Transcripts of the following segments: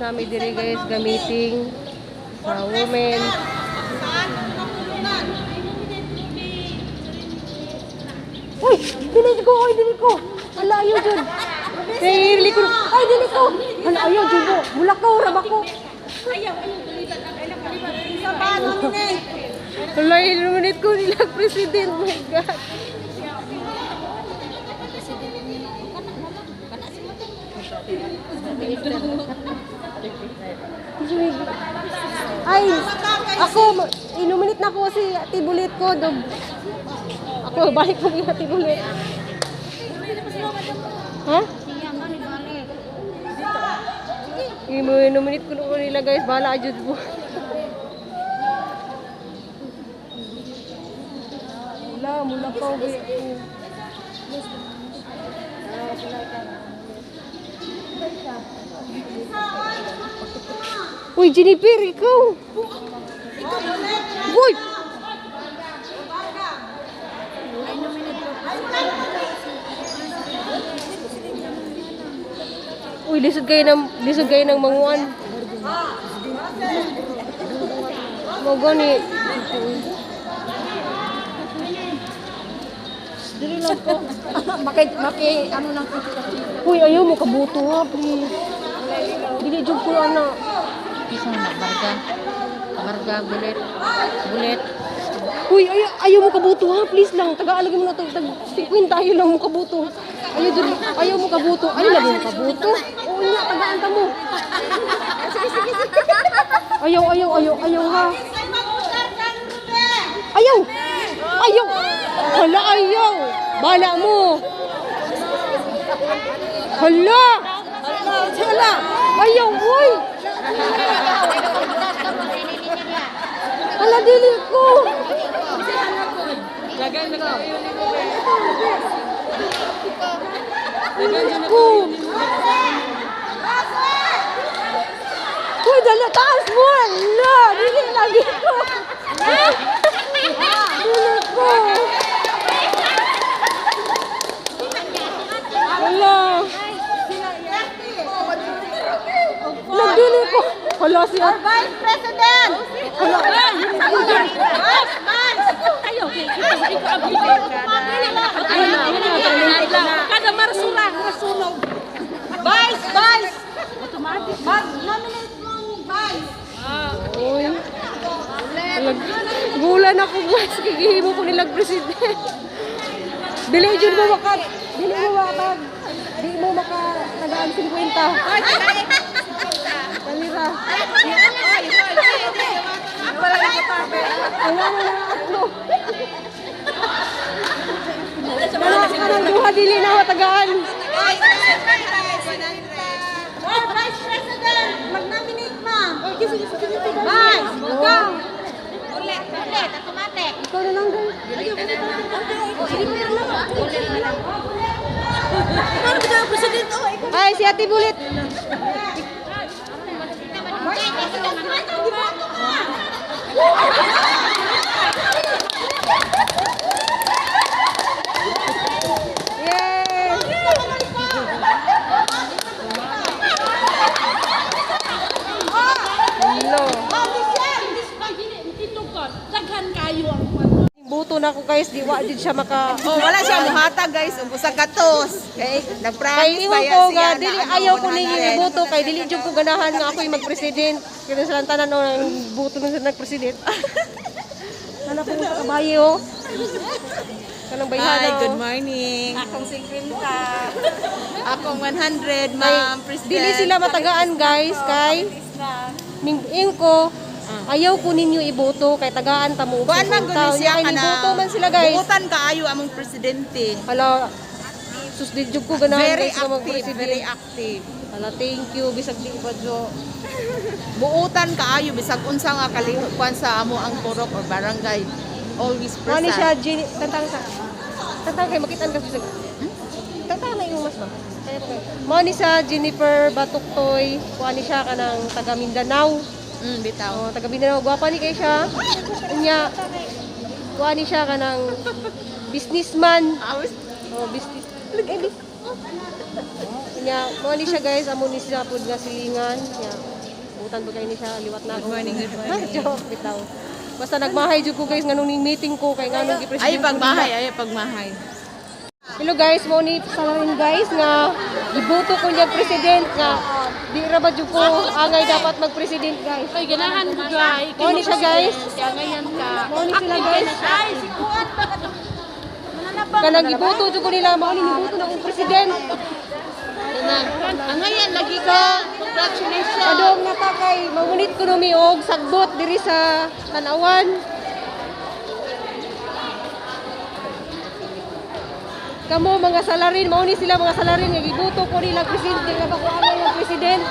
Nami diri, guys, gamiting sa women. Uy, dili ko, uy, dili ko. Hala, ayaw jud. Hey, dili ko. Ay, dili ko. Hala, ayaw jud mo. Mulakaw ra ba ko? Hala, illuminate ko nila president. My God. Ay, ako, inuminit na ko si Ate Bulit ko. Dog. Ako, balik ko ni Ate Bulit. Ha? Inuminit ko nila, guys. Bahala jud mo. Wala, mula pa. Uy, Jennifer, ikaw. Uy! Uy, lisod kayo ng manguan. Mo gani. Dili lang ko. Maki, maki, ano lang. Uy, ayaw mo kabuto ha, please. Dili jud ko ana. Isa na, barga. Barga, bulet. Bulet. Uy, ayaw, ayaw mo kabuto ha, please lang. Tagaan lagi mo na to. Tag 50 tayo lang mo kabuto. Ayaw jud, ayaw mo kabuto. Ayaw lagi mo kabuto. Oo nya, tagaan ta mo. Ayaw, ayaw, ayaw, ayaw ha. Ayaw! Ayaw! Hala, ayaw! Bala mo! Hala! Hala! Ayaw, uy! Hala, dili ko! Dili ko! Uy, dala, taas mo! Hala! Dili lagi ko! Dili ko! Hala! Nagdili ko! Hala si At. Vice President! Hala! Kada marsura, masunog. Vice, Vice! Automatic. Mag-nominate mo ang Vice. Uy. Gulan ako, guys. Kigihimo ko nilang president. Dili jud mo maka dili mo maka di mo maka tagaan 50. Kalira. Wala na lang ako. Wala ka ng duha, dili na matagaan. Oh, Vice President! Mag-nominate mo. Vice! Ikaw! Ulit, ulit, automatic. Ikaw na lang, guys. Ay, si Ate Bulit. Yay! Hello. Daghan kayo ang Buto na ako, guys, di wa jud siya maka Oh, wala siya muhatag, guys, ug usa ka tos. Kay Kay nag-promise ingon pa ko ya nga siya dili na ano, ayaw ko ninyo 100. iboto kay dili jud ko ganahan nga ako'y magpresident. Kaya silang tanan oh, ang buto ng sila nagpresident. Anak ko sa kabayo. Oh. Kanang bayhana. Hi, good Oh. morning. Akong 50. Akong 100, ma'am president. Dili sila matagaan, guys, kay ning ko ayaw ko ninyo iboto kay tagaan ta mo og Kuan man 50. gud siya Kay kana. niboto man sila, guys. Buotan kaayo among presidente. Hala, sus di jud ko ganahan Very guys nga active, magpresident. very active. Hala, thank you bisag di pa jo. Buotan kaayo bisag unsa nga kalihok kuan sa amo ang purok or barangay. Always Ano siya, present. Jenny, tantang sa. Tantang kay makitaan ka sa. Tantang na yung mas ba? Kaya po kayo. Mao ni sa Jennifer Batuktoy, kuan ni siya kanang taga Mindanao. Bitaw. Oh, taga Mindanao, gwapa ni kay siya. Unya, kuan ni siya kanang businessman. Awis. Oh, business. Eh, Unya, mao ni siya, guys, amo ni siya pud nga silingan. Nya. Buutan ba kayo ni siya liwat na ako. Good morning, good morning. Joke bitaw. Basta nagmahay jud ko, guys, nganong ning meeting ko kay nganong gi-president. Ay pagmahay, ay pagmahay. Hello guys, mo ni salarin guys nga giboto ko niya president nga di ra ba jud ko angay dapat mag-president, guys. Ay, ganahan ko guys. Mo ni siya, guys. Ganyan ka. Mao ni sila, guys. Ay, si Kuan ba ka? Kanang giboto jud ko nila, mao ni niboto na akong president. Angayan lagi ka. Congratulations. Adong na ta kay mamunit ko numi og sagbot diri sa Tanawan. Kamo mga salarin, mao ni sila mga salarin nga giboto ko nila presidente nga ba ko angay ng president.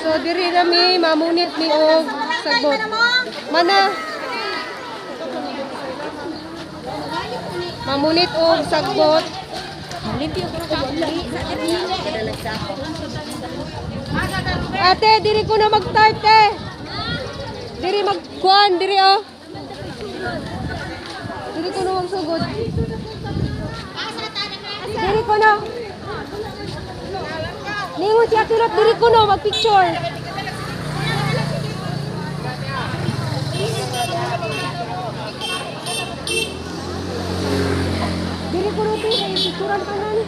So diri na mi mamunit mi og sagbot. Mana mamunit og sagbot. Ate, diri ko na mag-start eh. Diri magkuan, diri oh. Diri ko na magsugod. Diri ko na. Ningon si Ate Lot, diri ko na mag-picture. Diri ko na ito, picturean ka na ni.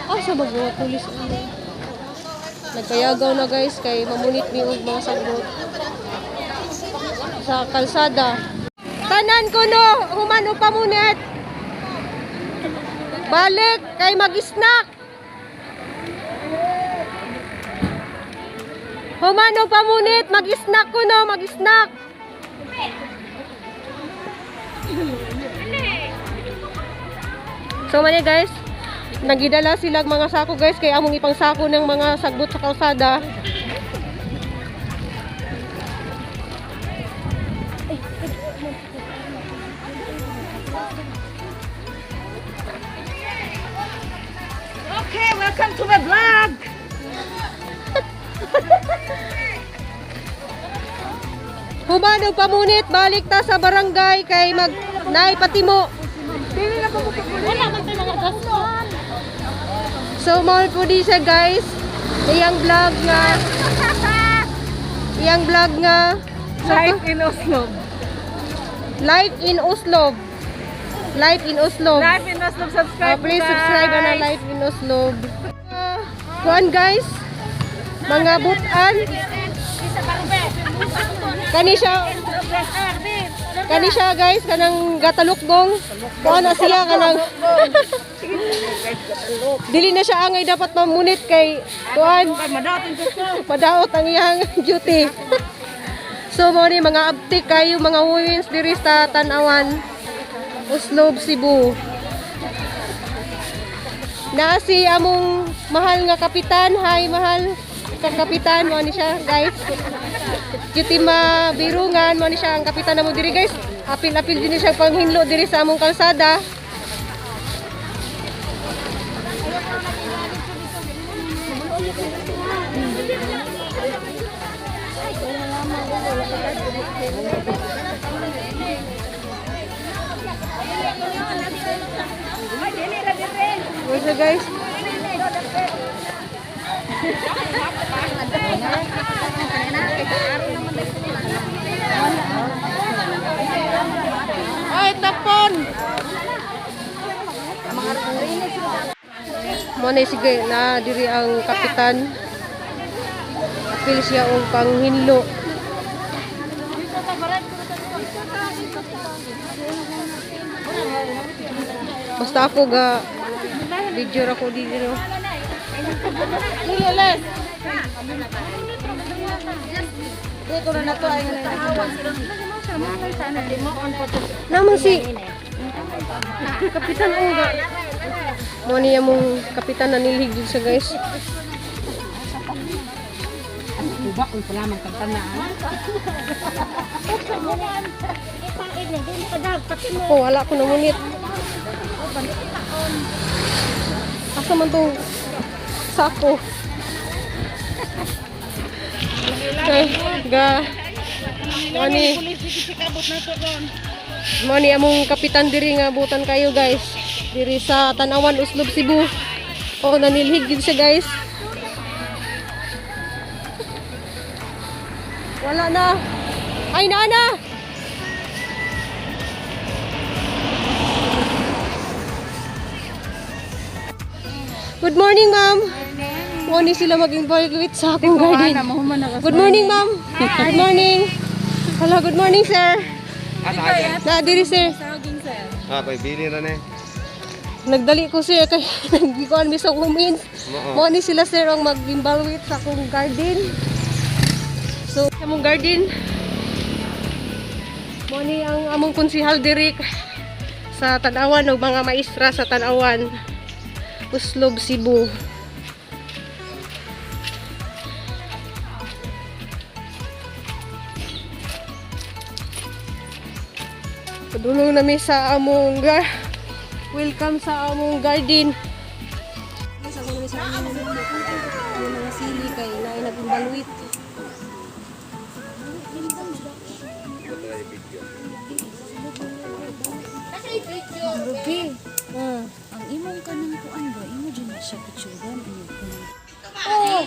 Ah, sa mga pulis ano. Nagkayagaw na, guys, kay mamunit mi og mga sagbot sa kalsada. Tanan ko no, human o pamunit. Balik kay mag-snack. Human o pamunit, mag-snack ko no, mag-snack. So mani guys, nagidala sila og mga sako, guys, kay among ipang sako ng mga sagbot sa kalsada. Okay, welcome to my vlog. Human og pamunit, balik ta sa barangay kay mag naay patimo. Wala man tayo mga gasto. So mao po di siya, guys. Iyang vlog nga iyang vlog nga Life in Oslo. Life in Oslo. Life in Oslo. Life in Oslo, subscribe. Please subscribe ana Life in Oslo. Kuan guys, mga butan. Kani siya guys, kanang gatalukgong. Kuan na siya kanang dili na siya angay dapat mamunit kay kuan. Madaot ang iyang duty. So mo ni mga abtik kayo mga women's diri sa Tanawan, Oslob, Cebu. Na si among mahal nga kapitan. Hi, mahal ka kapitan, mo ni siya, guys. Cutie mabirungan, mo ni siya ang kapitan namo diri, guys. Apil-apil din siya panghinlo diri sa among kalsada. Where's the guys? Ay, tapon! Mo na sige na diri ang kapitan. Apil siya og panghinlo. Basta ako ga video ra ko dito. Naman si Kapitan Uga. Mo niya mong kapitan na nilhig dito siya, guys. Ako, wala ko namunit. Asa man tong sako? Kay, ga, ani. Mo ni among kapitan diri nga butan kayo, guys. Diri sa Tan-awan, Oslob, Cebu. Oh, nanilhig din siya, guys. Wala na. Ay, naa na. Good morning, ma'am. Mo ni sila mag-evaluate sa akong garden. Good morning, ma'am. Good morning. Hello, good morning, sir. Na diri, sir. Ah, kay bili ra ni. Nagdali ko, sir, kay nagikuan mi sa women's. Oo. Mo ni sila, sir, ang mag-evaluate sa akong garden. So, sa among garden. Mo ni ang among konsihal diri sa Tan-awan og mga maestra sa Tan-awan, Oslob, Cebu. Padulong nami sa among Welcome sa among garden. Guys, ako namin sa among yung mga sili kay naay nag-imbaluit. Ruby, ang imong kanang kuan ba, imo dyan na siya picturean. Oh,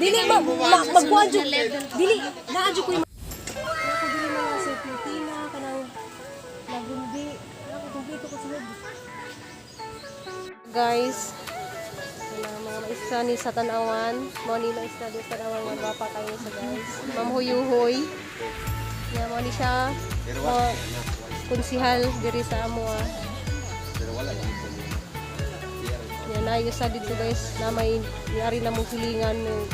dili ma, ma magkuan jud. Dili naa jud koy ako dili mga serpentina kanang lagumbi. Ako kumpleto ko sulod. Guys, kanang mga maestra ni sa Tan-awan, mao ni maestra ni sa Tan-awan nga gwapa kayo sa guys. Ma'am Huyuhoy. Ya mao ni siya. Mo konsihal diri sa amoa. Pero wala gyud. Yan, naayos sa dito, guys, na may yari na mong hilingan no.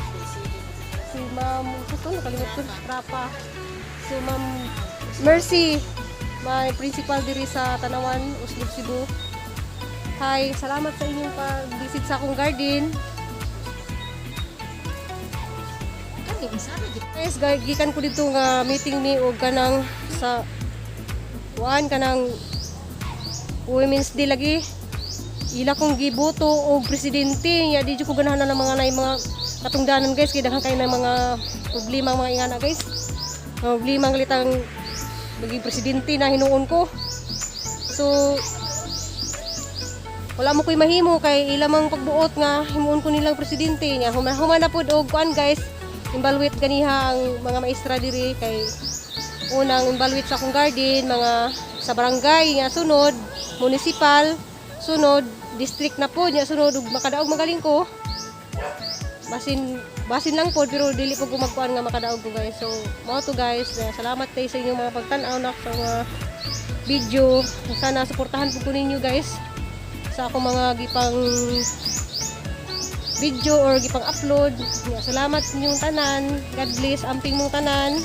Si Ma'am, gusto nakalimot ko, Rapa. So Ma'am Mercy, my principal diri sa Tan-awan, Oslob, Cebu. Hi, salamat sa inyong pag-visit sa akong garden. Guys, gikan ko dito nga meeting ni og kanang sa kuan kanang Women's Day lagi ila kong giboto og presidente nya di jud ko ganahan na ng mga nay mga katungdanan, guys, kay daghan kay ng mga problema ang mga ingana, guys. Mga problema ang litang maging presidente na hinuon ko. So wala mo ko'y mahimo kay ila mang pagbuot nga himuon ko nilang presidente nya human human na pud og kuan, guys, evaluate ganiha ang mga maestra diri kay unang evaluate sa akong garden mga sa barangay nga sunod municipal, sunod district na po nya sunod ug makadaog magaling ko basin basin lang po, pero dili po ko magkuan nga makadaog ko, guys. So mao to, guys. Salamat kay sa inyong mga pagtan-aw na sa mga video. Sana suportahan po ko ninyo, guys, sa akong mga gipang video or gipang upload. Salamat inyong tanan. God bless amping mong tanan.